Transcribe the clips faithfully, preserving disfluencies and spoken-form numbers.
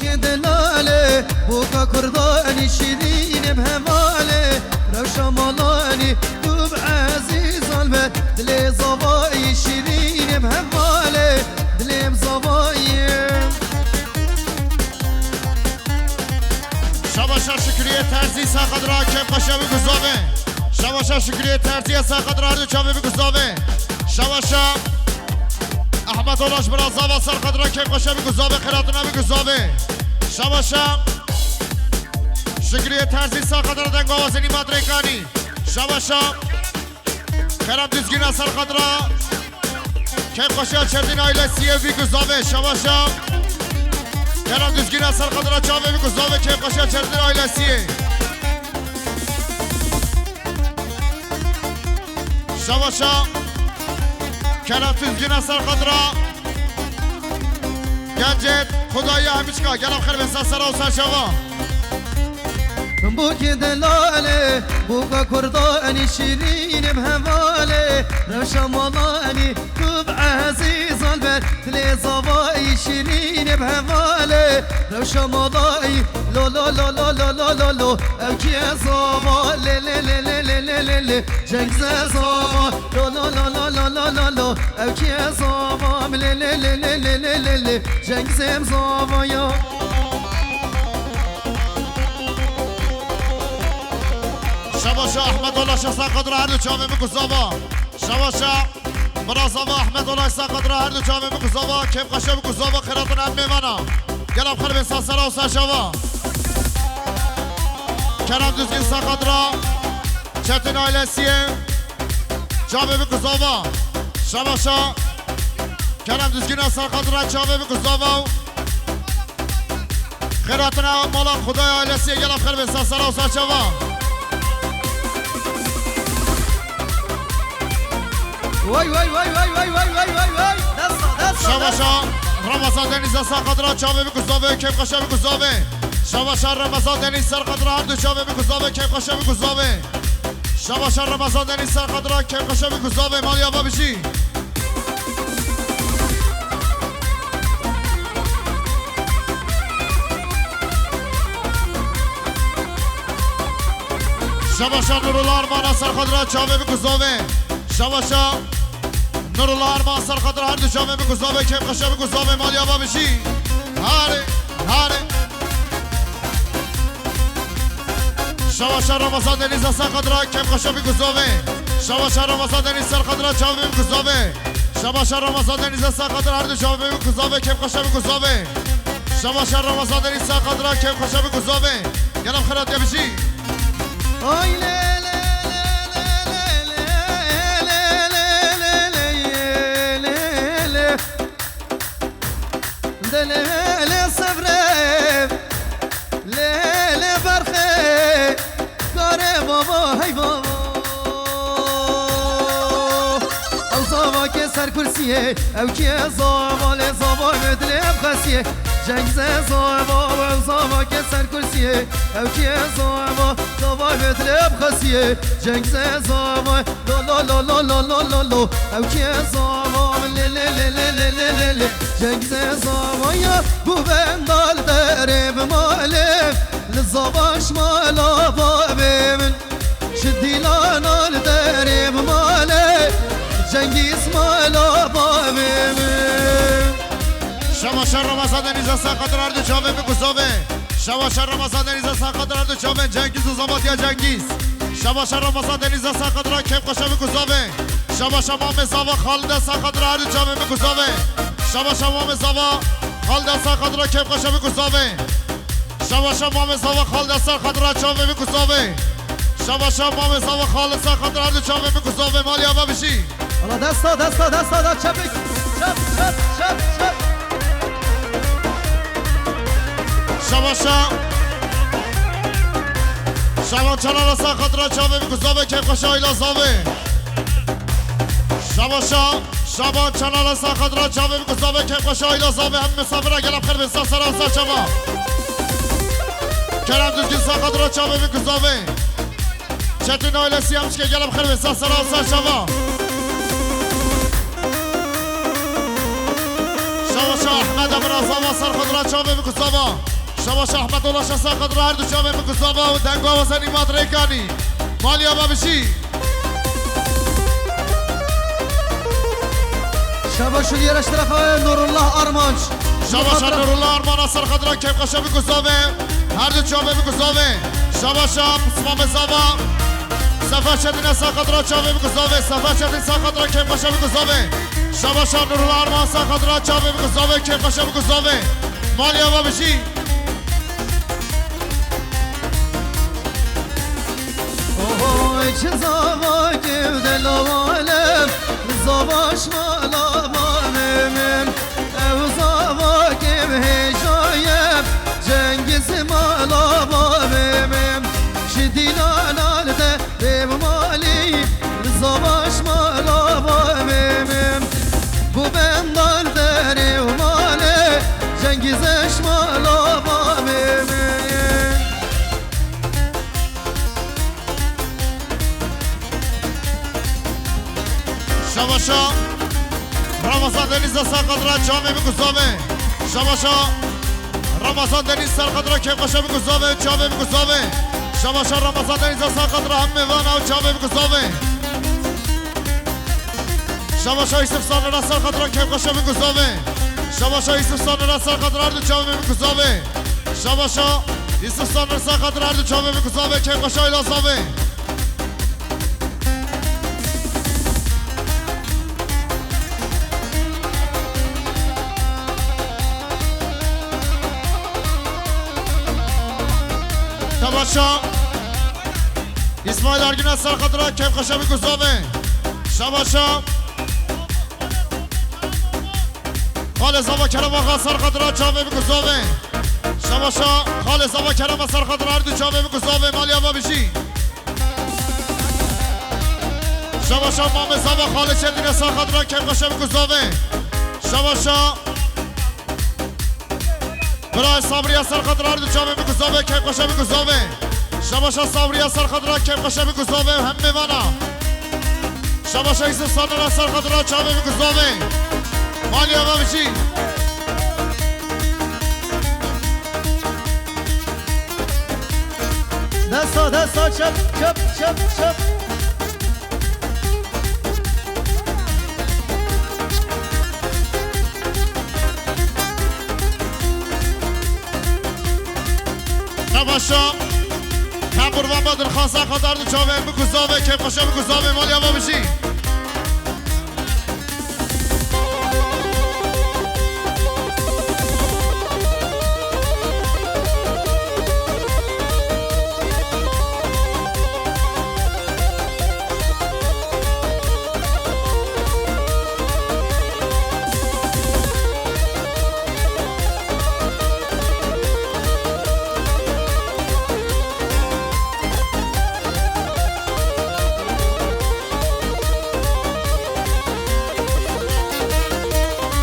Delale, boka kurdanî şîrînê bi hevalê, rewşa malanî tu bi ezîzan ve, dilê zavayî şîrînê bi hevalê, dilê bi zavayî. Şabaşa Şükriyê Terzî Saqadra, kêm xweşe bi guzavê. Şabaşa Şükriyê Terzî Saqadra, her du çavê bi guzavê. Şabaşa Ahmet Olaş bira zava Serqadra, kêm xweşe bi guzavê, xêratine bi guzavê. Şabaşa Şükriyê Terzî Saqadra, dengawazê Nîmat Rêkanî. Şabaşa Kerem Duzgîna Serqadra, kêm xweşe Çetin ailesiyê bi guzavê. Şabaşa Kerem Duzgîna Serqadra, çavê bi guzavê, kêm xweşe Çetin ailesiyê. Şabaşa Kerem Duzgîna Serqadra. Gencê Xwedayê Hemîçka, gelek xêr bin, ser sera û ser çava. Bokê delale, boka kurdanî şîrînê bi hevalê, rewşa malanî tu bi ezîzan ver, dilê zavayî şîrînê bi hevalê, rewşa malayî, lo lo lo lo lo lo lo lo, ew kî ye zava, lê lê lê lê lê lê lê lê lê. Cengizê zava, lo lo lo lo lo lo lo lo. Ew kî ye zava, lê lê lê lê lê lê lê lê. Cengizê zava ya. Şabaşa Ahmet Olaşa Saqadra, her du çavê min ku zava. Şabaşa bira zava Ahmet Olaş Saqadra, her du çavê min ku zava. Kêm xweşe bi ku zava, xêratina em mêvana. Gelek xêr bin, ser sera û ser çava. Kerem Duzgîn Saqadra. Çetin ailesiyê. Çavê bi ku zava. Şabaşa Kerem Duzgîna Saqadra, çavê bi ku zava. Xêratina mala Xwedayê ailesiyê, gelek xêr bin, ser sera û ser çava. Vay vay vay vay vay vay vay vay vay. Desta desta. Şabaşa Ramazan Denîz Saqadra, çavê bi ku zava, kêm xweşe bi ku zava. Şabaşa Ramazan Denîz Serqadra, her du çavê bi ku zava, kêm xweşe bi ku zava. Şabaşa Ramazan Denîz Serqadra, kêm xweşe bi ku zava, maliya babişî. Şabaşa Nurullah Armana Serqadra, çavê bi ku zava. Şabaşa Nurullah Arman Serqadra, her du çavê bi ku zava, kêm xweşe bi ku zava, maliya babişî. Hare, hare. Şabaşa Ramazan Denîz Saqadra, kêm xweşe bi ku zava. Şabaşa Ramazan Denîz Serqadra, çavê bi ku zava. Şabaşa Ramazan Denîz Saqadra, her du çavê bi ku zava, kêm xweşe bi ku zava. Şabaşa Ramazan Denîz Saqadra, kêm xweşe bi ku zava. Gelek xêrat ya bijî. Ay lê lê lê lê lê lê lê lê lê lê lê lê lê lê. De lê lê sevrê, lê lê berxê, karê baba hey baba. Ew zava ke ser kursiyê, ew kî ye zava, lê zava wê dilê em xesiyê. Cengizê zava, ew zava ke ser kursiyê, ew kî ye zava, zava wê dilê em xesiyê. Cengizê zava, lo lo lo lo lo lo lo lo. Ew kî ye zava, lê lê lê lê lê lê lê lê. Cengizê zava ya, bû bendal derê bi malê, li zava ji mala bavê min. Ji dîlana li derê bi malê, Cengîz mala bavê min. Şabaşa Ramazan Denîz Saqadra, her du çavê bi ku zava. Şabaşa Ramazan Denîz Saqadra, her du çavê, Cengîz û zava diya Cengîz. Şabaşa Ramazan Denîz Saqadra, kêm xweşe bi ku zava. Şabaşa mamê zava Xalid Saqadra, her du çavê bi ku zava. Şabaşa mamê zava Xalid Saqadra, kêm xweşe bi ku zava. Şabaşa mamê zava Xalid Serqadra, çavê bi ku zava. Şabaşa mamê zava Xalid Serqadra, her du çavê bi ku zava, maliya babişî. Ala desta, desta, desta, da çepik. Çep, çep, çep, çep. Şabaşa. Şaban Çalara Serqadra, çavê bi ku zava, kêm xweşa ila zava. Şabaşa. Şaban Çalara Serqadra, çavê bi ku zava, kêm xweşa ila zava, em misafira gelek xêr bin, ser sera ser çava. Kerem Duzgin Serqadra, çavê bi ku zava. Çetin ailesi em şike gelek xêr bin, ser sera ser çava. Şabaşa Ahmed Emir Azava Serqadra, çavê bi ku zava. Şabaş Ahmet Ulaş ser xatira her du çavê min ku zava û dengwa we ser Nîmat Rêkanî. Maliya we bijî. Şabaş û diğer eş tarafa Nurullah Armanç. Şabaşa Nurullah Armana ser xatira kêfxweşa min ku zave. Her du çavê min ku zave. Şabaşa Pismamê Zava. Sefa Çetin ser xatira çavê min ku zave. Sefa Çetin ser xatira kêfxweşa min ku zave. Şabaşa Nurullah Arman ser xatira çavê min ku zave. Kêfxweşa min ku zave. Maliya we bijî. Oy, çi zavakê de lawalem, zavaş mala bavê min. Ew zavakê hêjayem, Cengiz mala bavê min. Ji dîlanan de bê malî, zavaş mala bavê min. Bu bendar derê û malê, Cengiz eş mala bavê min. Şabaşa Ramazan Deniz ser xatira çavê min ku zave. Şabaşa Ramazan Deniz ser xatira kêfxweşa min ku zave, çavê min ku zave. Şabaşa Ramazan Deniz ser xatira hemê vana û çavê min ku zave. Şabaşa Yusuf Sanira ser xatira kêfxweşa min ku zave. Şabaşa Yusuf Sanira ser xatira her du çavê min ku zave. Şabaşa Yusuf Sanira ser xatira her du çavê min ku zave, kêfxweşa îla zave. Şabaşa Îsmaîl Ergîna ser xatira kêfxweşa min ku zave. Şabaşa Xalê Zava Kerem Axa ser xatira çavê min ku zave. Şabaşa Xalê Zava Kerem ser xatira her du çavê min ku zave, maliya we bijî. Şabaşa Mamê Zava Xalê Çetin ser xatira kêfxweşa min ku zave. Şabaşa Birayê Sabriya ser xatira her du çavê min ku zave, kêfxweşa min ku zave. Şabaşa Sabriya ser xatira kêfxweşa min ku zave û hemê vana. Şabaşa Yusuf Sanira ser xatira çavê min ku zave. Maliya we bijî. Desta, desta, çep, çep, çep, çep. Şabaşa. Tembûrvan Bedirxan ser xatira her du çavê min ku zave, kêfxweşa min ku zave, maliya we bijî.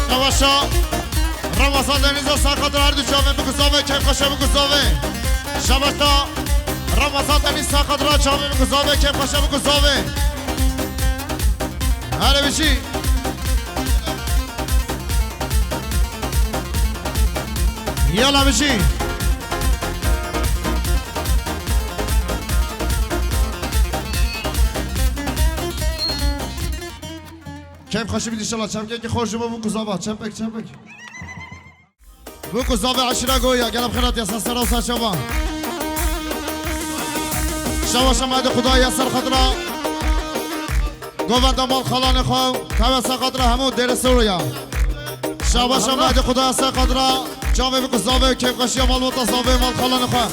Şabaşa Ramazan Deniz ser xatira her du çavê min ku zave, kêfxweşa min ku zave. Şabaşa Ramazan Deniz ser xatira çavê min ku zave, kêfxweşa min ku zave. Hele bijî. Yala bijî. Keyf xweşî bît înşallah. Çemkekî xweş ji bo bû ku zava. Çempek, çempek. Bû ku zava eşîra goya. Gel bi xêr hatiye ser sera û ser çava. Şabaşa me de Xuda ya ser xatira govenda mal xalanê xwe, teve ser xatira hemû dêre sor ya. Şabaşa me de Xuda ya ser xatira çavê bû ku zava keyf xweşiya malbata zava mal xalanê xwe.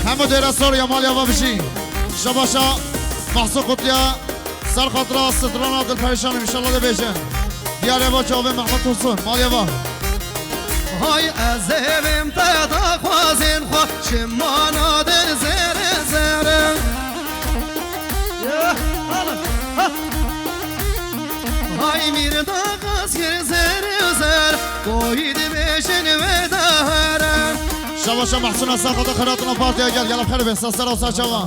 Hemû dêre sor ya, maliya we bijî. Şabaşa Mahsû Qutliya. Ser xatira strana dilperîşan im, înşallah dibêjin. Diyarê va çavê Mehmet Tosun, maliye va. Hay ez ê bim te daxwazên xwe, çimana din zere zere. Ya, hala, ha. Hay mîr daxaz kir zere zer, koyî dibêjin wê dahre. Şabaşa Mahsûna ser xatira xeratina partiya gel, gel xêr be, ser sera û ser çava.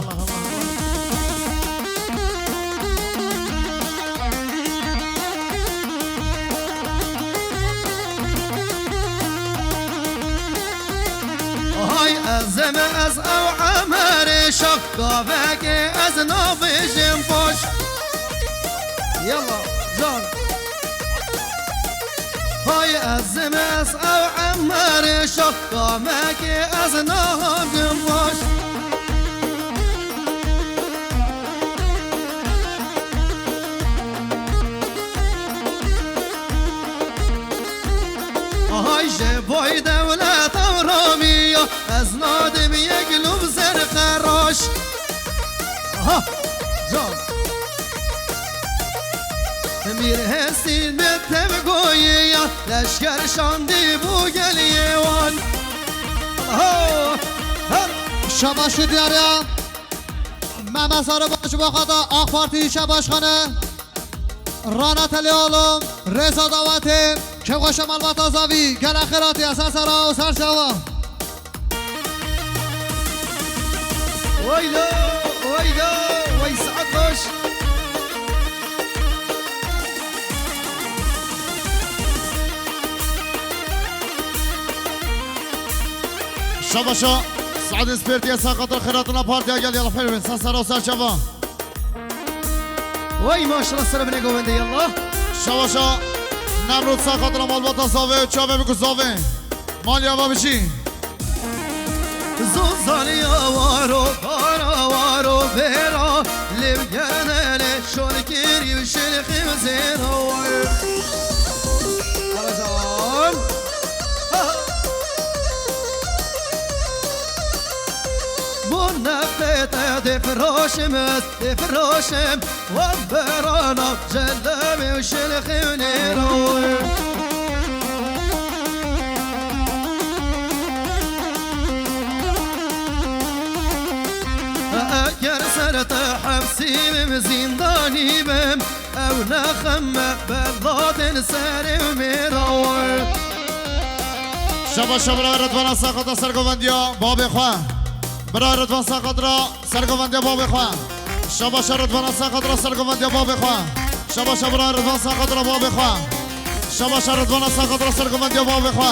Ez ê ez ew emerê şax, gavekê ez nabêjim baş. Yalla, can. Hay ez ê ez ew emerê şax, gavekê ez nabêjim baş. Hay ji boy dewlet ew ramiya, ez nadim yek lûm zer xeraş. Aha, can. Mîr Hesîn bi tevgoyê ya, leşker şandî bû geliyê wan. Aha, her. Şabaş û diyar e. Mehmet Sarıbaş, bu kadar AK Parti ilçe başkanı. Rana Tele oğlum, Reza Davatê, Kevgoşa Malbata Zavi, gel axiratiya, ser sera û ser çava. Waylo, waylo, way saet baş. Şabaşa, Saadê Spêrtiyê, ser xatir xêratina partiya gel, yala xêr bin, ser sera û ser çava. Way maşallah, ser binê govendê, yallah. Şabaşa, Nemrûd, ser xatira malbata Zavê, çavê biku Zavê. Maliya va bijî. Zozaniya waro, para waro, bêra, lêv gerdene, şolkirî û şilxî û zêra. Halacan. Bo nefê te dê firoşim ez, dê firoşim. Wan berana celemê û şilxê û nêro. Eger ser te hepsî bim, zîndanî bim, ew ne xem e, beladên serê û mêra. Şabaş, şabaş, Ridwana, ser xatira sergovendiya babê xwe. Bira Ridwan, ser xatira sergovendiya babê xwe. Şabaş, Ridwana, ser xatira sergovendiya babê xwe. Şabaş, bira Ridwan, ser xatira babê xwe. Şabaş, Ridwana, ser xatira sergovendiya babê xwe.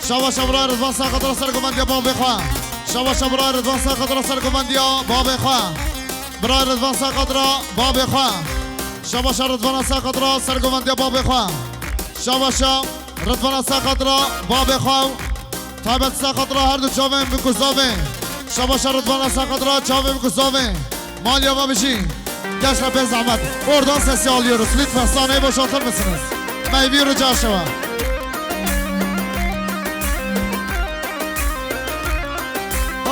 Şabaş, bira Ridwan, ser xatira sergovendiya babê xwe. Şabaş, bira Ridwan, ser xatira sergovendiya babê xwe. Bira Ridwan, ser xatira babê xwe. Şabaş, Ridwana, ser xatira sergovendiya babê xwe. Şabaş, Ridwana, ser xatira babê xwe. Taybet, ser xatira her du çavên biku Zavê. Şabaş, Ridwana, ser xatira çavê biku Zavê. Maliya va bijî. Gençler, bê zahmet. Oradan sesi alıyoruz. Lütfen sahneyi boşaltır mısınız? Meyvi rica şeva.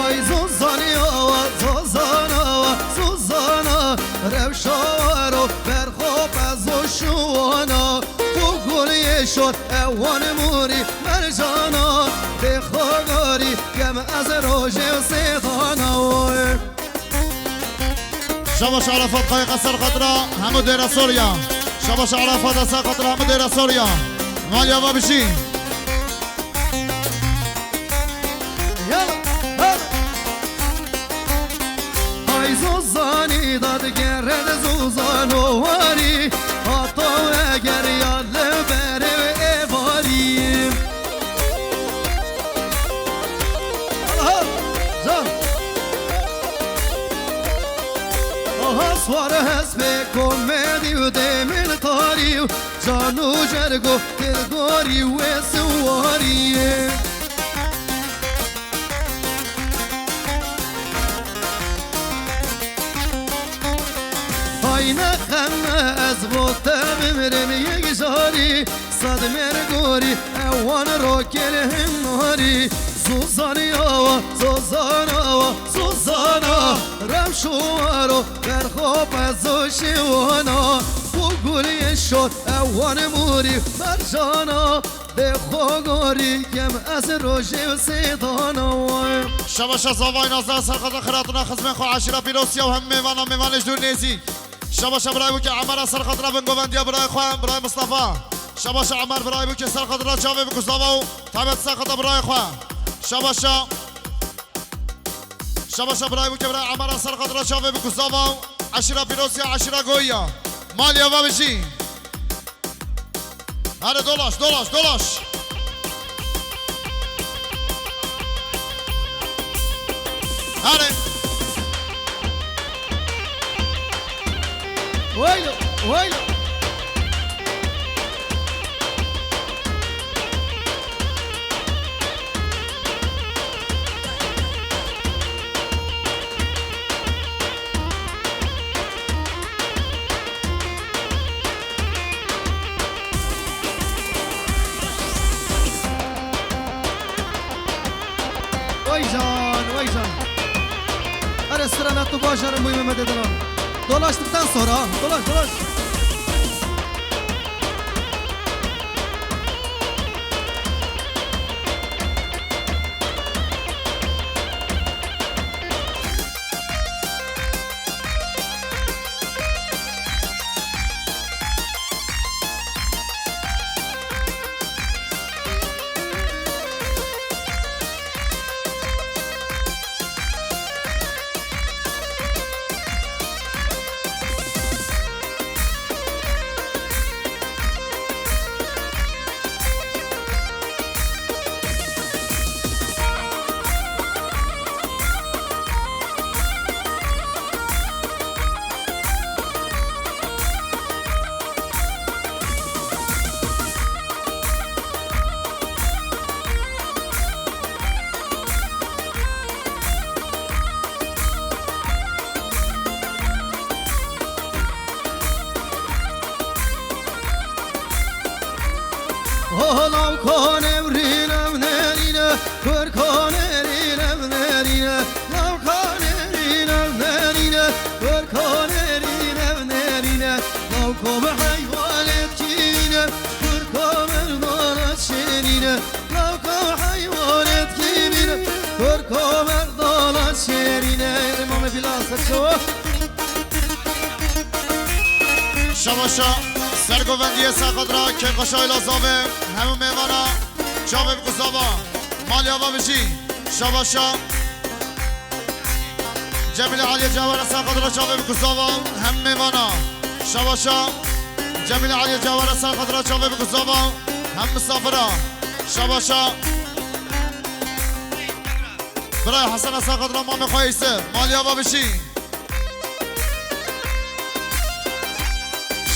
Ay Zozanî awa, Zozan awa, Zozana. Rewşa waro, berxo pezo şuwana. Ku gul yeşor, ewan mûrî mercana. Bê xo gorî, kem ez rojê sêdana. Oy. Şabaş Arafat Kayık, ser xatira hemû dêra Soriya. Şabaş Arafat, ser xatira hemû dêra Soriya. Maliya va bijî. Yala, ha. Hay Zozanî, dadgere de Zozano warî. Hata eger ya li berê êvarî. Aha, can. Aha, swar hespê komedî û demir tarî û can û cergo, dil gorî wê siwarî. Hay ne xem e, ez bo te bimirim yek carî. Sed mêr gorî, ewan rokê li hin norî. Zozanî awa, Zozan awa, Zozana. Rewş û waro, berxo pezo şiwana. Ku gul yeşor, ewan mûrî mercana. Bê xo gorî, kem ez rojê sêdana. Şabaşa zavay nazar, ser xatira xiratina xizmên xwe, eşîra Pîrosiya û hemî mêvana, mêvanê ji dûr nêzîk. Şabaşa birayê bûkê Emera, ser xatira bingovendiya birayê xwe, birayê Mistefa. Şabaşa Emer, birayê bûkê, ser xatira çavê biku zava û taybet ser xatira birayê xwe. Şabaşa. Şabaşa birayê bûkê birayê Emera, ser xatira çavê biku zava û eşîra Pîrosiya, eşîra Goyiya. Maliya va bijî. Hadi dolaş, dolaş, dolaş. Erê. Waylo, waylo. Vay can, vay can. Erê, sira ne tu baş, erê, muhîm e, me dê dilan. Dolaştıktan sonra, dolaş, dolaş. Ho, ho, law konê rîne, nerîne, kur konê rîne, nerîne, law konê rîne, nerîne, kur konê rîne, nerîne, law ko bi heywanê dikîne, kur ko merdana şêrîne, law ko heywanê dikîne, kur ko merdana şêrîne. Îmamê Bilal Serçewa. Şabaşa sergovendiyê serqedra kêfxweşa Elazavê, hemû mêvana çavê bi kuzava, malê ava bijî. Şabaşa Cemîlê Aliyê Cewara serqedra çavê bi kuzava, hem mêvana. Şabaşa Cemîlê Aliyê Cewara serqedra çavê bi kuzava, hem misafira. Şabaşa Birayê Hesena serqedra mamê xwe Yûsif, malê ava bijî.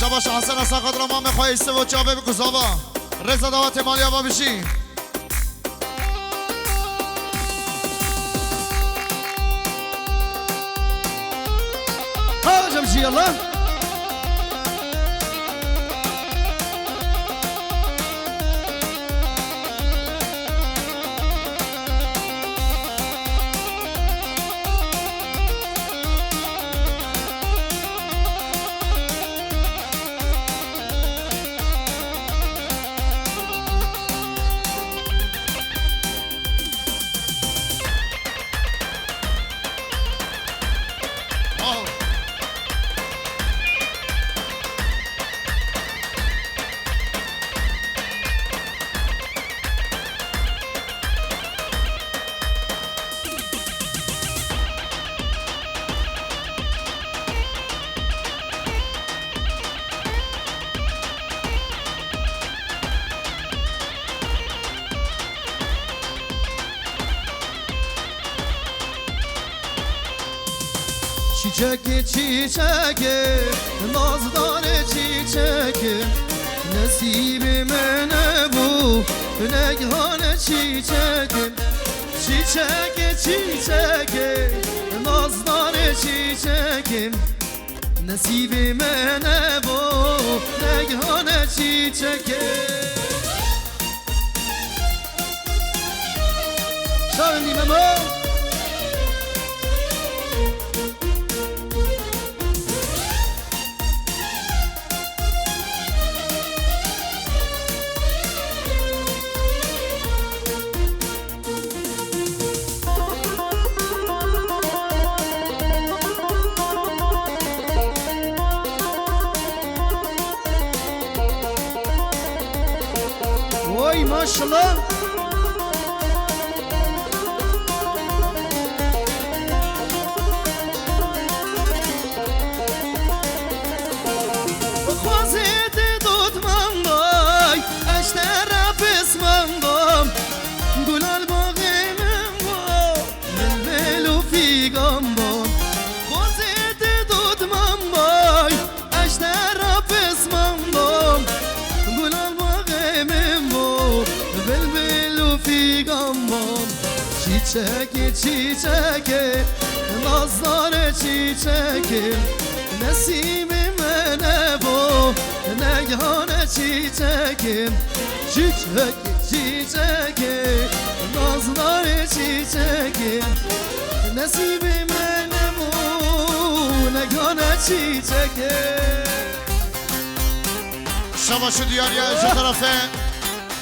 Şabaş Hesena serqedra mamê xwe Yûsif û çavê bi kuzava. Rêza dawetê malê ava bijî. Ha, cem jî yallah. Çîçekê, çîçekê, nazdarê çîçekê, nesîbê me nebû, negihane çîçekê. Çîçekê, çîçekê, nazdarê çîçekê, nesîbê me nebû, negihane çîçekê. Şahin Memo. Oy maşallah. Xwezê te dotman bay, eştera pisman bam, gulal baxê min bo, bilbil û fîk Gambo, bozê te dod mambo, eştera pis mambo, gulal baxê min bo, bilbil û fîgan bo. Çîçekê, çîçekê, nazdarê çîçekê, nesîbê me nebû, negihane çîçekê. Çîçekê, çîçekê, nazdarê çîçekê, nesîbê me nebû, negane çîçekê. Şeva şu diyariye ji terefê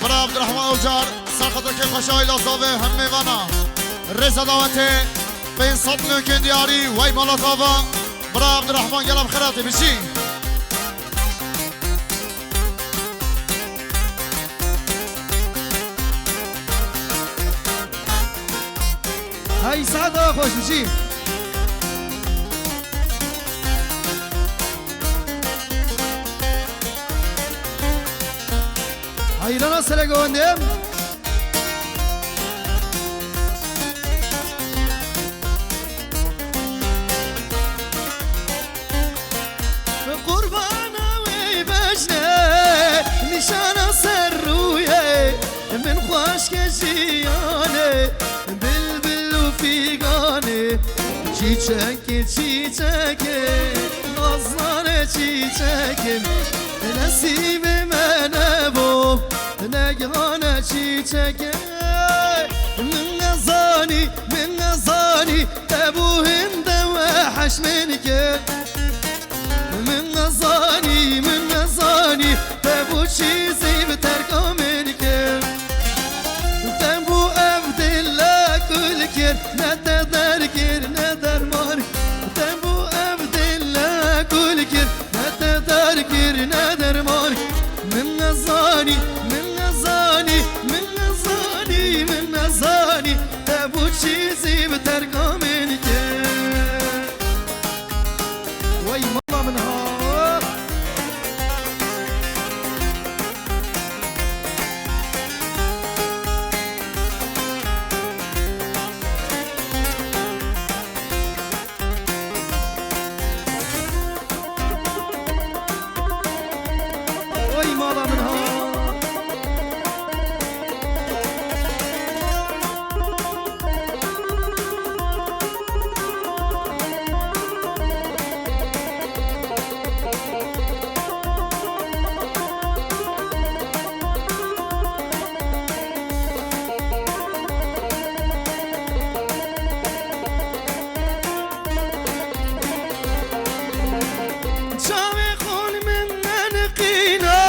Mira Abdurrahman Ocar, serxetekê xweşa Elazığ ve hem mêvana. Rêza dawetê pênc sed milyon diyarî wey malata va. Mira Abdurrahman, gela bi xêr hatî, bijî. Hey, saeta xweş bijî. Heyrana sere govendê. Qurbana wê bejne, nîşana ser rûyê min xweşke jiyanê, bilbil û fîganê, çîçekê, çîçekê, nazdarê çîçekê, nesîbê me nebû, negihane çîçekê. Min nezanî, min nezanî, te bû hinde we heş min kir. Min nezanî, min nezanî, te bû çîzî bi terka min kir. Te bû ev dile kul kir, ne te derkir, ne derman. Te bû ev dile kul kir, ne te derkir, ne derman. Min nezanî, min nezanî, min nezanî, min nezanî, te bû çîzî bi terka min kir. Wey mala min ha. Oy mala min ha. Çavê xûn min neniqîne,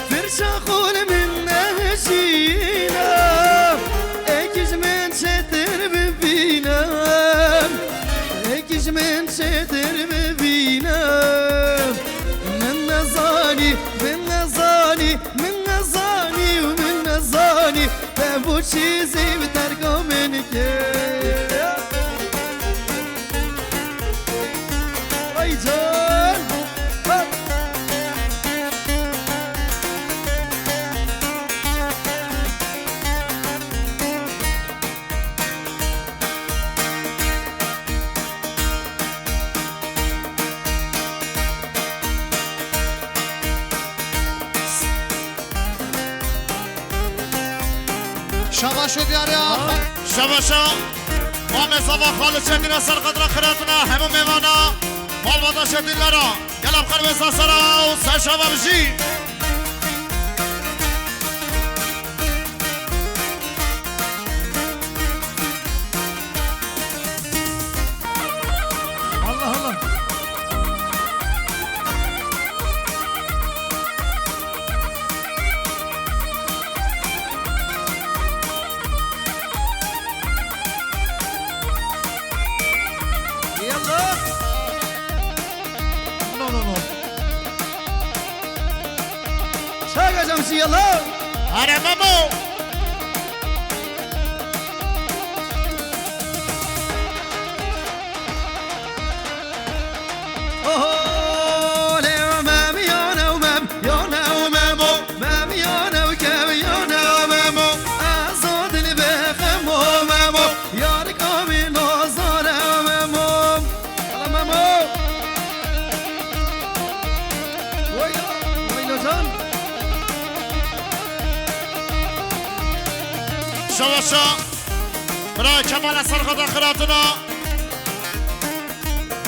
firşa xûn min nehişîne. Êk ji min çêtir bibîne, êk ji min çêtir bibîne. Min nezanî, min nezanî, min nezanî û min nezanî. Te bû çîzî bi terka min kir. Ay can. Şabaş û diyariya. Şabaşa. Mamê Zava Xalid Çetin e, serqedra xiratina hemû mêvana. Malbata Çetinlera. Gela bi xêr ve sasera û ser şava bijî. Allah Allah. Yallah. No, no, no. Çak hocam şu yallah. Hadi Memo. Oho, le Mem, yane Mem, yane Memo. Mem, yane kev, yane Memo. Azo dil be xemo Memo. Yar kamî noz Şebaşa. Bira Kemal Eser xwe de xiratina.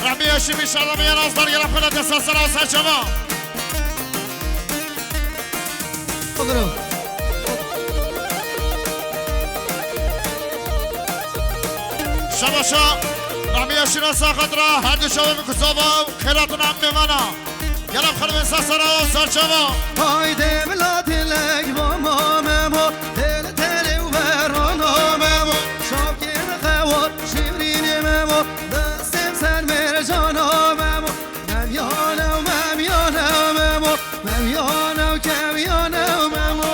Rehmiye şî inşallah, miyan Azdar gele xwe de desta sera û serçava. Şebaşa. Rehmiye şî rasa xwe de her du çavê min ku zava xiratina em mêvana. Gel em xelbên ser sera û serçava. Haydi bila dilek mama memo, dil tele û verana memo. Şapkê xewa şirin memo, destê ser mercana memo. Mem yane, mem yane memo, mem yane, kem yane memo.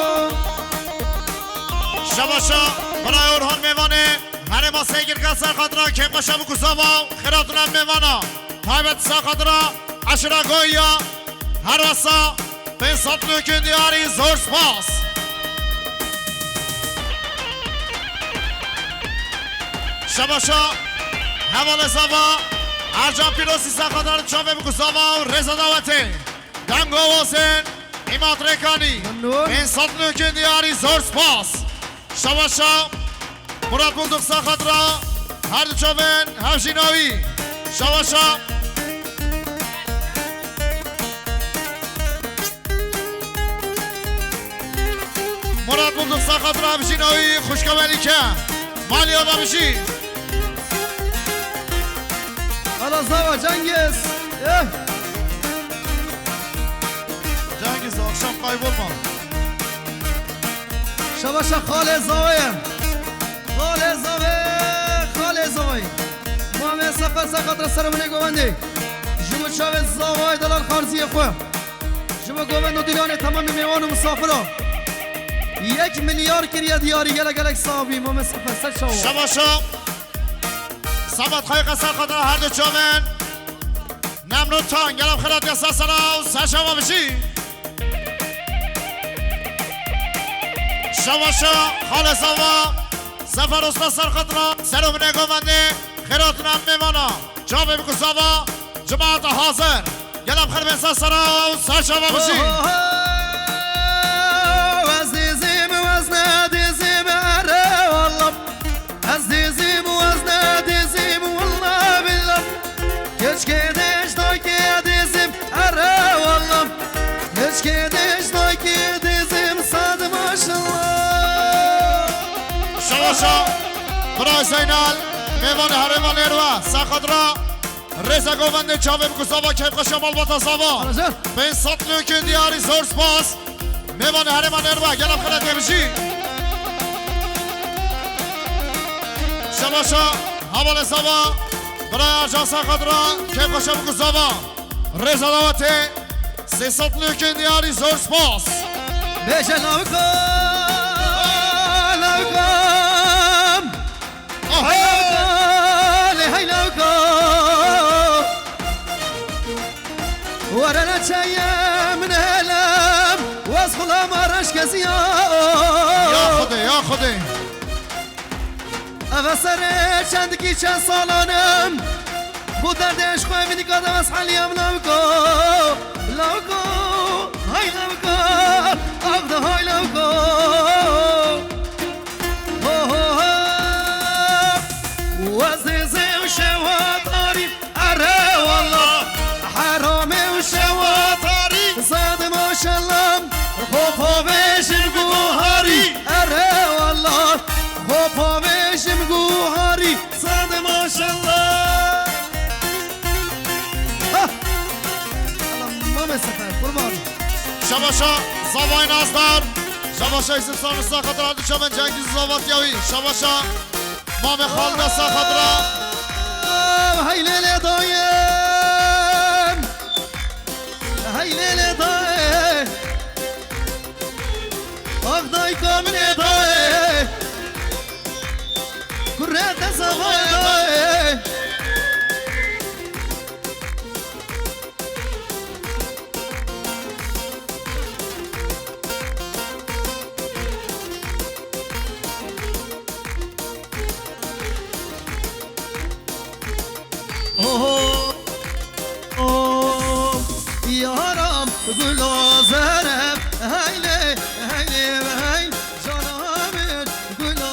Şebaşa, birayê Orhan mêvanê, herêma Sêgirka ser xatira kêfxweşa bi ku zava, xêratina mêvana. Taybet ser xatira Eşira Goya, her wesa pênc sed nokên diyarî zor spas. Şebaşa, hevalê zava, Ercan Pîrosî ser xatira çavê bi ku zava û rêza dawetê. Deng awazên Îmad Rêkanî. Memnun. Pênc sed nokên diyarî zor spas. Şebaşa Murat Bulduk ser xatira her du çavên hevjîna wî. Şebaşa Murat Bulduk ser xatira hevjîna wî, xwişka Melîke. Maliya da bijî. Hala zava Cengiz. Eh. Cengiz, akşam kaybolma. Şebaşa xalê zavê. Xalê zavê, xalê zavê. Mamê Sefer ser xatira serê min ê govendê. Ji bo çavê zavayê delal xarziyê xwe. Ji bo govend û dîlanê temamê mêwan û misafira. Yek milyar kiriye diyarî, gelek gelek sax bî, Mamê Sefer ser çawa. Şebaşa. Samet Xayka ser xatira her du çavên. Nemrûd Tan, gel em xêratiya ser sera û serçava bijî. Şebaşa, xalê zava, Sefer Usta ser xatira, serê min ê govendê, xêratina em mêvana. Çavê bi ku zava, cemaeta hazir. Gel em xelbên ser sera û serçava bijî. Oho, ez dizim, ez ne dizim, ere wallah. Ez dizim, ez ne dizim, wallah billah. Keçkê deştakê dizim, ere wallah. Keçkê deştakê dizim, sad maşallah. Şebaşa, bira Zeynal, mêvanê herêma Nêrwe, ser xatira rêza govendê çavê bi ku zava keyfxweşa malbata zava. Hazır. Pênc sed nokên diyarî zor spas. Mêvanê herêma Nêrwe, gel em xeletê bijî. Şebaşa, hevalê zava, biraya Ercan ser xatira, keyfxweşa bi ku zava. Rêza dawetê, sê sed nokên diyarî zor spas. Bêje lawika, lawika. Hey lawika, lê hey lawika. Were neçeye min helem, wez xulam areş kesiya. Ya Xwedê, ya Xwedê. Eve serê çendikî çend salan im. Bu derdê eşqo ev nîka de ez heliyam lawiko, lawiko, hay lawiko, av de hay lawiko. Ho, ho, ho. Wezê zê û şewa tarî, ere wallah. Heramê û şewa tarî, zad maşallah. Xo xo vêjim guharî, ere wallah. Xo xo vêjim guharî. Sade maşallah. Ha! Ala Mame Sefer, kurban. Şebaşa, zavayê nazdar. Şebaşa, îsim sanırsa xatira, hadi çamen Cengiz zavat yawi. Şebaşa, Mame Xalda sa xatira. Hey lele dayım. Hey lele dayı. Ah dayka min ê dayê. Kurê te zavayê dayê. Oh, oh, yaram, gula zerem, hey lê, hey lê, hey, canam, gula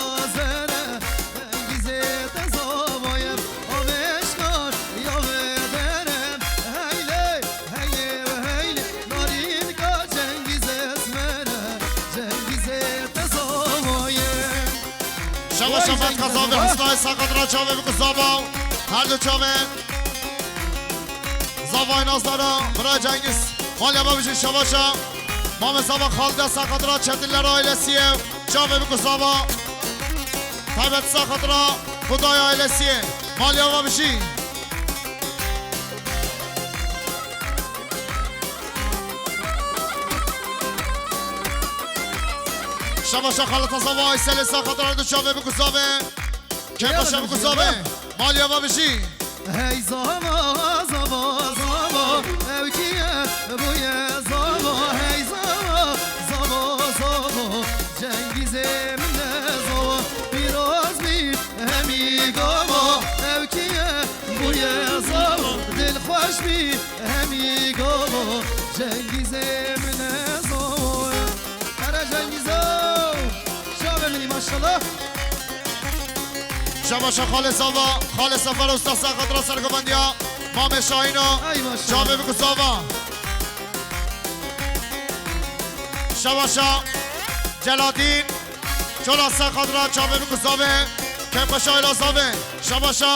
Met Xezavê Husnayê ser xatira çavê biku zava. Her du çavê. Zavay Nazara, bira Cengiz. Malya babişî şebaşa. Mame zava Xalide ser xatira Çetinler ailesiye. Çavê biku zava. Taybet ser xatira Huday ailesiye. Malya babişî. Şebaşa xaleta zava Ayselê ser xatira du çavê biku zave. Kêbaşa biku zave. Malya babişî. Hey zava, zava, zava, ew kî ye? Bûye zava, hey zava, zava, zava. Cengîzê min e zava, pîroz bî hemî gava. Ew kî ye? Bûye zava, dilxweş bî hemî gava. Cengîzê min e zava. Here Cengîzo! Çavê min î maşallah. Şebaşa Xalê Zava, Xalê Sefer Usta ser xatira sergovendiya Mamê Şahîno. Ay maşallah. Çavê biku zava. Şebaşa Celadîn Çola ser xatira çavê biku zave. Kêpaşa ila zave. Şebaşa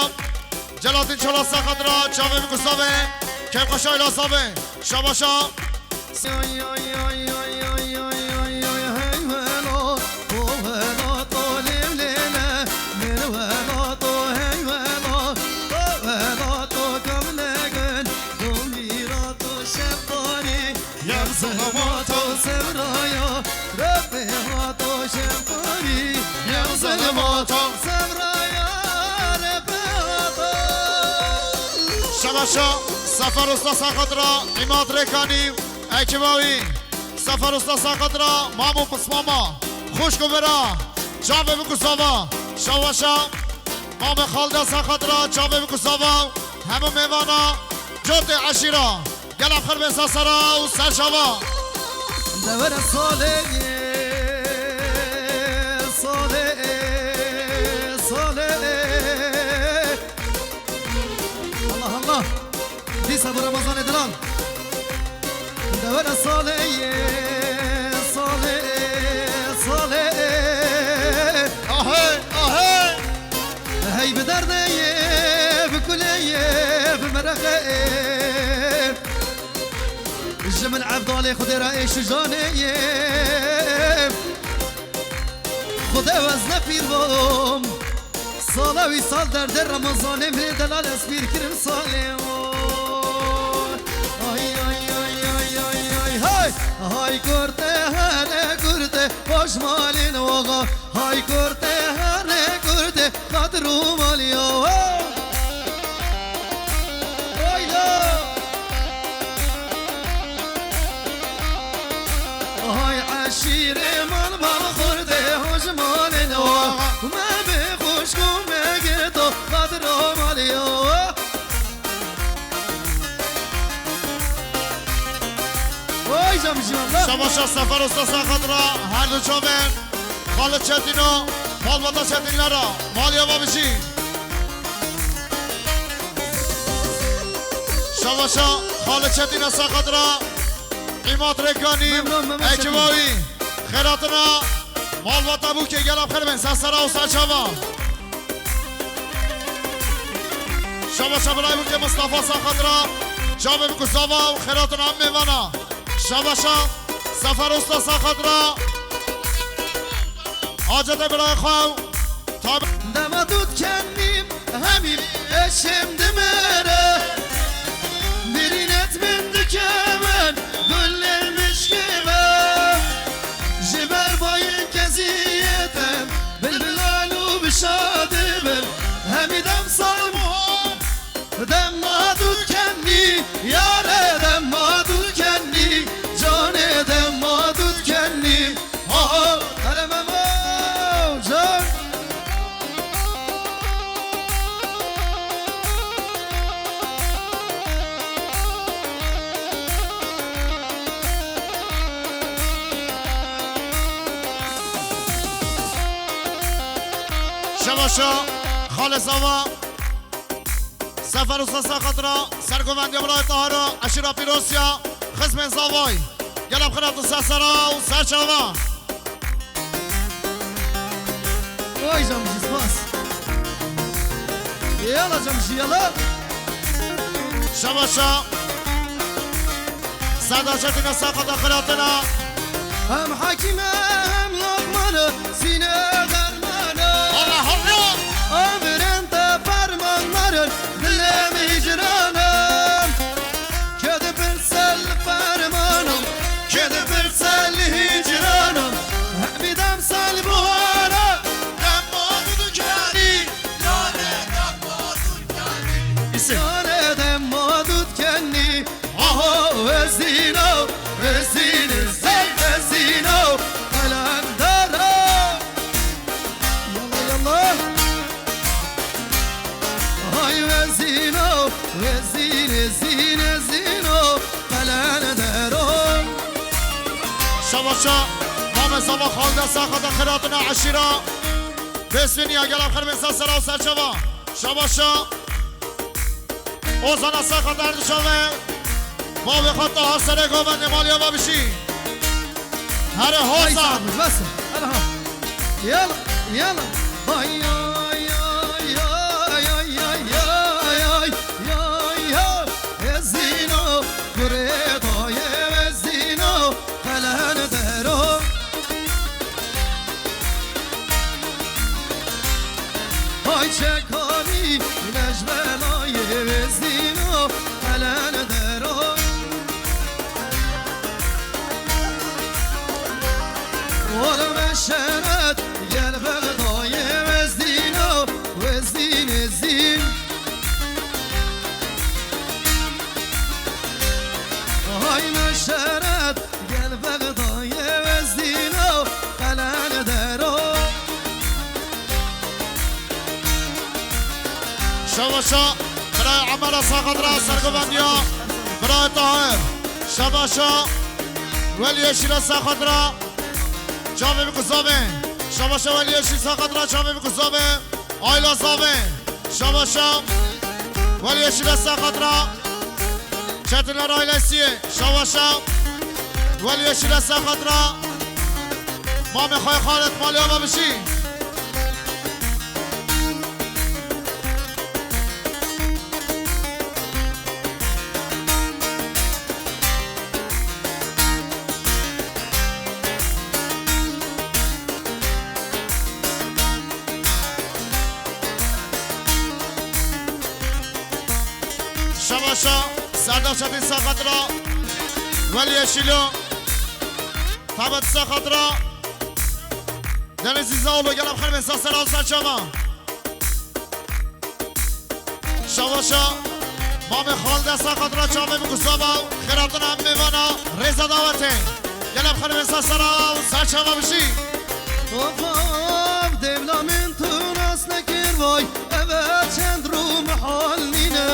Celadîn Çola ser xatira çavê biku zave. Kêpaşa ila zave. Şebaşa. Ay, ay, ay, hey wela, o wela to lê lê le, min wela to hey wela, o wela to gamle gel, domîra to şeftarî, yev zilma to sevraya, Rebê hato şeftarî, yev zilma to sevraya, Rebê hato. Şebaşa Sefer Usta ser xatira Îmad Rêkanî. Ekiba wî, Sefer Usta ser xatira mam û pismama, xwişk û bira, çavê biku zava, şebaşa, mamê Xalda ser xatira, çavê biku zava, hemû mêvana, cotê eşîra, gela xir bên ser sera û ser çava. Devere salê, salê, salê. Allah Allah. Dîsa bi Remezanê dilan. Devera salê ye, salê, salê. Ahê, ahê. Hey bi derdê ye, bi kulê ye, bi mereqê ye. Ji min evdalê Xwedê re êş û janê ye. Xwedê ez ne pîr bûm. Sala wî sal derdê Remezanê min ê delal ez pîr kirim salê o. Ay, ay, ay, ay, ay, ay, hay. Hay kurte here kurte, boş malin oga. Hay kurte here kurte, kadru mal ya. Hayda. Hay eşîrê mal mal xurdê hojmalin o. Me bê xuşk û me girto qadro malî o. Oy cam cim Allah. Şebaşa Sefer Usta ser xatira her du çavên. Xalid Çetîno, malbata Çetînlera, malî ava bijî. Şebaşa Xalid Çetîna ser xatira Îmad Rêkanî, Memnun, Memnun ekiba Çetîn. Wî, xêratina malbata Bûkê gela xêr bên, ser sera û ser çava. Şebaşa birayê Bûkê Mistefa ser xatira çavê biku zava û xêratina em mêvana. Şebaşa Sefer Usta ser xatira. Hacetê birayê xwe û tabi. Dema tu dikennîm hemî eşêm dimire. Birînet min dikevin gulê mişkê me. Ji ber bayên keziyete bilbilal û bi şadî bin. Hemî dem sal Dema tu dikennî, yare dema tu dikennî, canê dema tu dikennî. Aha, hele Memo, can. Şebaşa, Xalê Zava. Sefer Usta ser xatira sergovendiya birayê Tahira, eşîra Pîrosiya, xizmên zavay. Gelem xiratin ser sera û ser çava. Vay canım. Bas. Yala cemşî, yala. Şabaşa. Serdar Çetin, saxata xiratina. Hem hakîm e, hem lokman e, sîne derman e. Allah Allah. Emirên te fermanlar in, dilê min hicran e. Kê dipirse li fermanim, kê dipirse li hicranim. Hemî dem sal buhara, dem madu dikenî. Îsê. Yare dem madu dikenî. Aha, wezîno, wezîn, wezîn, wezîno, qelendero. Yalla, yalla. Hay wezîno, wezîn, wezîn, wezîno, qelendero. Şabaşa, Mame Zava Xalda, saxata xiratina eşîra. Besminiya gel axir bin sa sera û serçava. Şabaşa. Ozana saxata her dişave. Bavê xwe Tahar serê govendê maliya ve bijî. Here Hay hoza. Sağ ol, bas. Hadi ha. Yala, yala. Ay, ay, ay, ay, ay, ay, ay, ay, ay, ay, ay. Ezino, gure daye ezino, qelen dero. Ay çekanî, nejbelayê vezîno, qelen dero. Wala meşeret, gel Bexdayê vezîno, vezîn, vezîn. Ay meşeret, gel Bexdayê vezîno, qelen dero. Şabaşa, birayê Emera saxat ra sergovendiya, birayê Tahir. Şabaşa, Weliyê Şîle saxat ra, çavê bi ku zavê. Şabaşa Weliyê Şîle saxat ra, çavê bi ku zavê. Ayla zavê. Şabaşa Weliyê Şîle saxat ra. Çetinler ailesiyê. Şabaşa Weliyê Şîle saxat ra. Mamê xwe Xalet maliya me bijî. Şabaşa Serdar Çetin saxat ra. Weliyê Şîlo. Tabat saxat ra. Denizî Zaolo gel em xerbên sa sera û serçava. Şabaşa Mamê Xalde saxat ra çavê bi ku zava û xêratina em mêvana rêza dawetê. Gel em xerbên sa sera û serçava bijî. Of, of, devla min tu nas nekir vay, eve çend rû mihal nîne.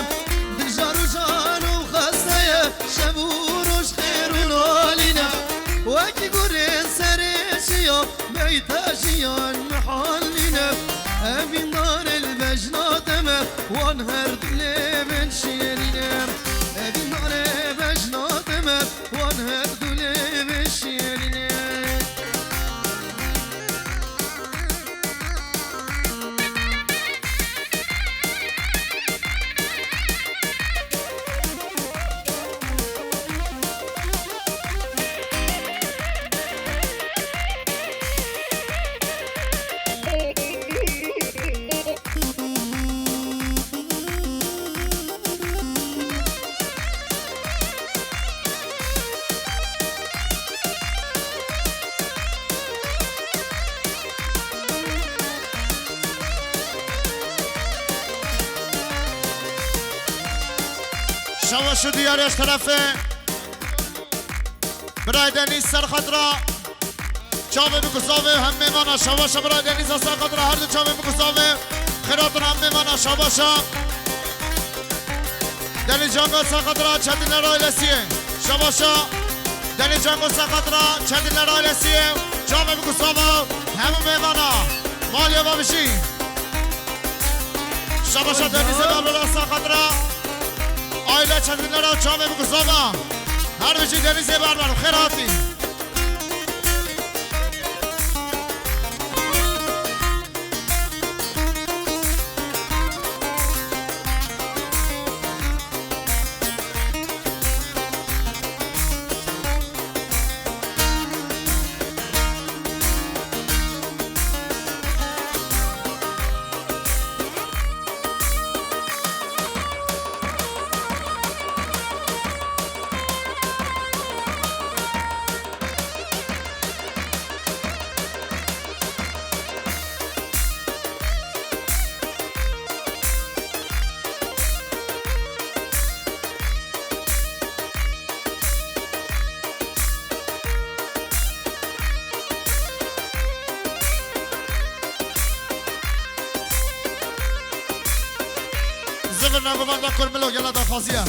Dil jar û can û xeste ye, şev û roj xêr û nalîne. Wekî gurên serê çiya, beyta jiyan mihal nîne. Evîn dare li vejna te me, wan her du lê min şêrîne. Evîn dare vejna te me, wan her du lê min şêrîne. Şabaş û diyarê ji terefê birayê Denîz ser xetra. Çavê bi ku zavê hem mêvana şabaşa birayê Denîz ser xetra her du çavê bi ku zavê. Xêratina em mêvana şabaşa. Denîz Cango ser xetra Çetinler ailesiyê. Şabaşa. Denîz Cango ser xetra Çetinler ailesiyê. Çavê bi ku zava hemû mêvana. Maliye babişî. Şabaşa Denîzê Berbera ser xetra aile Çetinlera çavê bi ku zava. Her bijî Denîzê Berber. Xêr hatî. Navenda Kurmilo gela daxwaziye.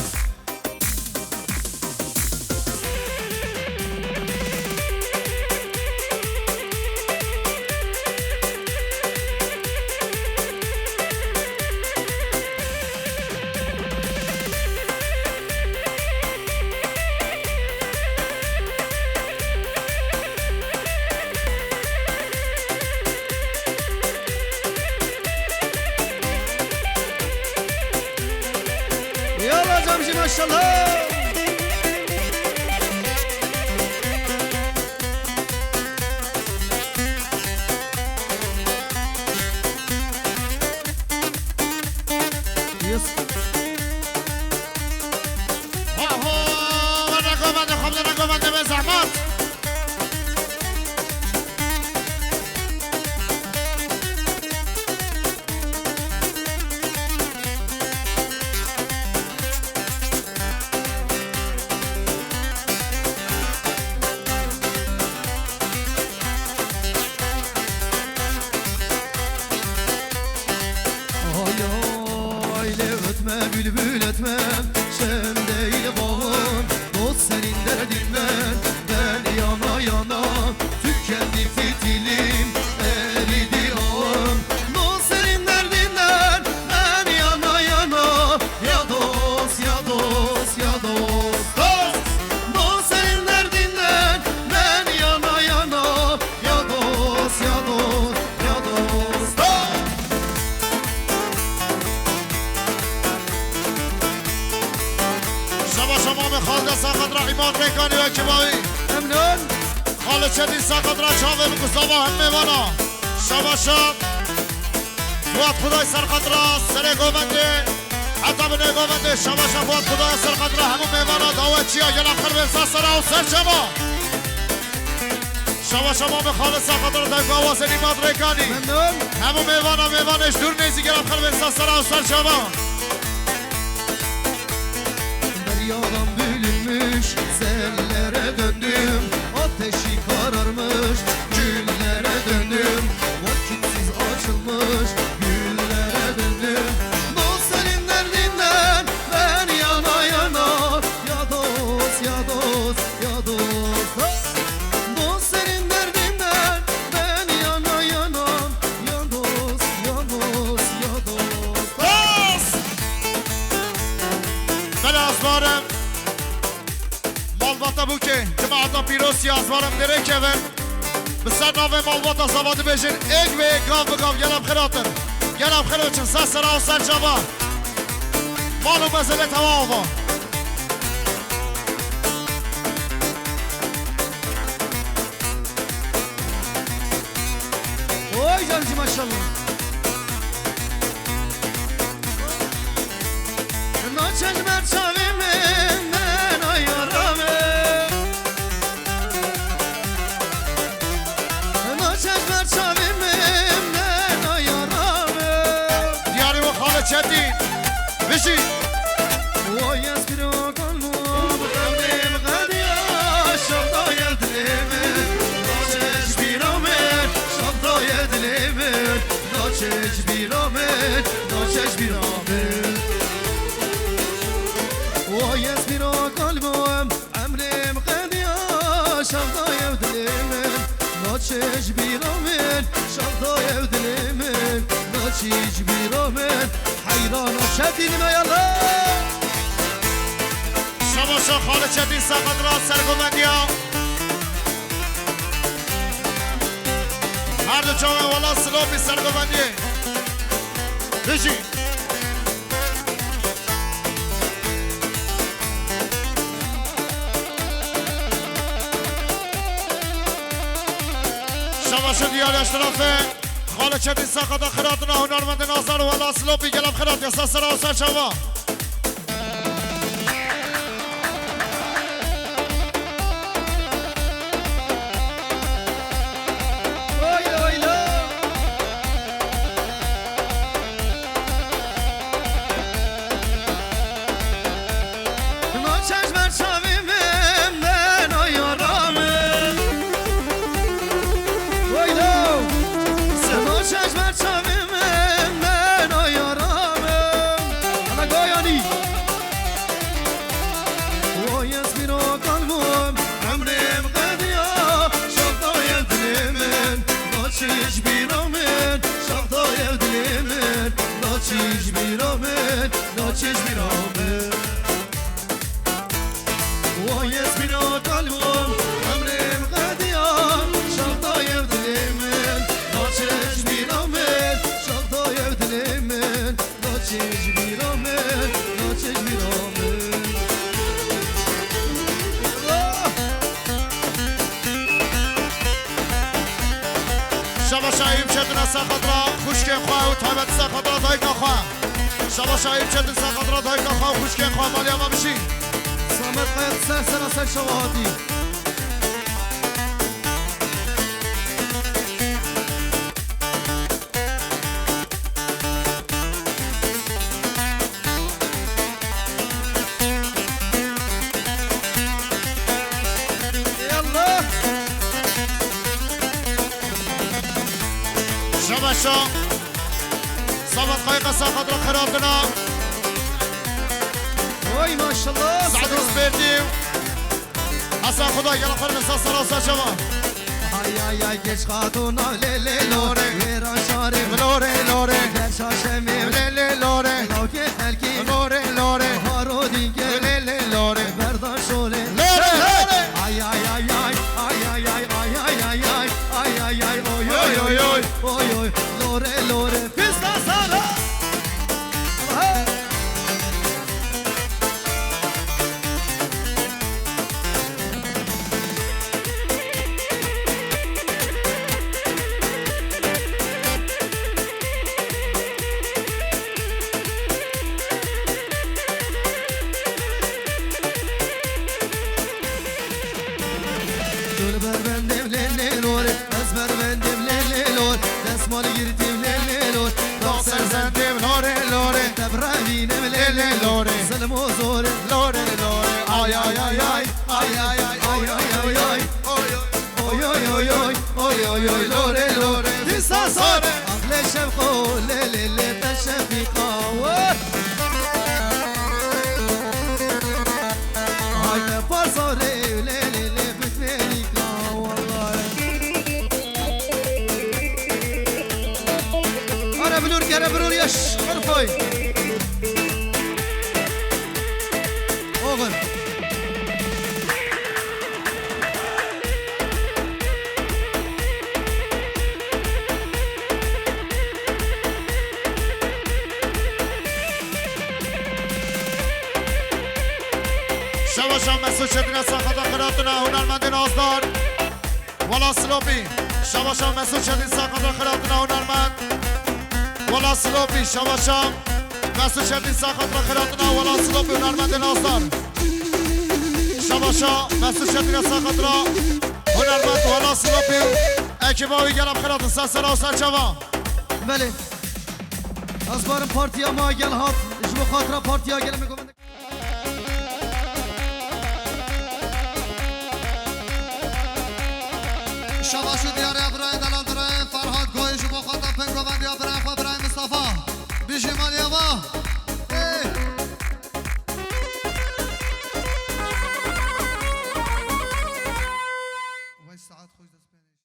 Yalla Cemcî, maşallah. Yes. Ho, ho, were govende, xwe bide govende, be zehmet. Ay, ay, lê etme, bülbül etme, şem değil bağım, dost senin derdinden, ben yana yana, tükendi fitilim, eridi ağım, dost senin derdinden, ben yana yana, ya dost, ya dost, ya dost, dost, dost senin derdinden, ben yana yana, ya dost, ya dost, ya dost, dost. Şaba şama me xalde saxat ra îmat rêkanî ve kibawî. Memnun. Xalê Çetîn saxat ra çavê min ku sava hem mêvana. Şaba şa. Fuat Xuday serxat ra serê govendê. Heta binê govendê şaba şa Fuat Xuday serxat ra hemû mêvana dawetçiya gela xir bên sa sera û ser çava. Şaba şa mamê xalê saxat ra dayka wazê nîmat rêkanî. Memnun. Hemû mêvana mêvanê ji dûr nêzî gela xir bên sa sera û ser çava. Deryadan bölünmüş, sellere döndüm. Ateşi kararmış, küllere döndüm. Vakitsiz açılmış, güllere döndüm. Dost senin derdinden ben yana yana. Ya dost, ya dost, ya dost. Dost senin derdinden ben yana yana. Ya dost, ya dost, ya dost. Dost! Belê ez barim. Malbata bûkê, cemaeta pîroz ya ez barim derê kevin. Bi ser navê malbata zava dibêjin, êk bi êk, gav bi gav, gela bi xêr hatin. Gela bi xêr biçin, ser sera û ser çava. Mal û mezelê tewa ava. Oy canım, maşallah. Naçeş ber çavê min, mena yara min. Naçeş ber çavê min, mena yara min. Diyarê we xalê Çetîn. Bijî. Vay ez pîrokan bûm, qewlê min qediya, şevdayê dilê min. Naçeş bîra min, şevdayê dilê min. Naçeş bîra min, naçeş bîra min. Vay ez pîrokan bûm, emrê min qediya, şevdayê dilê min. Naçeş bîra min, şevdayê dilê min. Naçeş bîra min, heyrana Çetînî me yala. Şaba şa xalê Çetîn saxat ra sergovendiya. Her du çavên wela silopî sergovendiyê. Bijî. Şaba şa diyar eşrafê. Xalê Çetîn saxata xiratina hunermendê Nazar wela silopî gela xiratiya ser sera û ser çava. Naçeş ber çavê min, mena yara min. Waylo! Naçeş ber çavê min, mena yara min. Ana Ji bîra min, naçe ji bîra min. Şabaş Eyûp Çetin, ser xatira xwişkên xwe û taybet ser xatira dayika xwe. Şabaş Eyûp Çetin, ser xatira dayika xwe û xwişkên xwe, malê ava bijî. Samet Kaya, ser sera ser şewa hatî. Yallah. Şabaşo. Samet Kayka, ser xatira xiratina. Oy maşallah. Sa'd Spêrtî. Hasan Xuda, gel xwe nisa sera ser çava. Ay ay ay, geç xatûna lê lê lore. Wêra şarê lore lore. Derşa şemê lê lê lore. Lawkê xelkî lore lore. Haro dînkê lê lê lore. Berda şolê lore lore. Ay ay ay ay. Ay ay ay ay ay ay ay. Ay ay ay, oy oy oy oy. Oy oy, lore lore. Pista sara. Hey. Tu li ber bendê lê lê lore, ez ber bendê lê lê lore, destmal girtî lê lê lore, dawser zendê lore lore, te birevîne lê lê lore, zilm û zorê lore lore, ay ay ay ay, ay ay ay, oy oy oy oy, oy oy oy, oy oy oy, lore lore, dîsa sare. Aqlê şevqo lê lê lê, te şefîqa we. Ay te pasarê lê lê lê, bitmênîka wallahî. Ara bilur kere bilur yaş, kırfoy. Oğul. Şevaşa Mesut Çetin'e sakata xiratina hunermendê nazdar. Wela Silopî. Şevaşa Mesut Çetin sakata xiratina hunermend. Wela Silopî. Şevaşa Mesut Çetin sakata xiratina Wela Silopî hunermendê nazdar. Şevaşa Mesut Çetin'e sakatira hunermend Wela Silopî û ekiba wî gelem xiratin ser sera û ser çava. Belê. Ez barim partiya ma gel hat, ji bo xatira partiya gelê me govende. Şevaş û diyarê birayê delal birayê Ferhat Goyê ji bo xatira pêngovendiya birayê xwe birayê Mistefa. Bijî malî ava.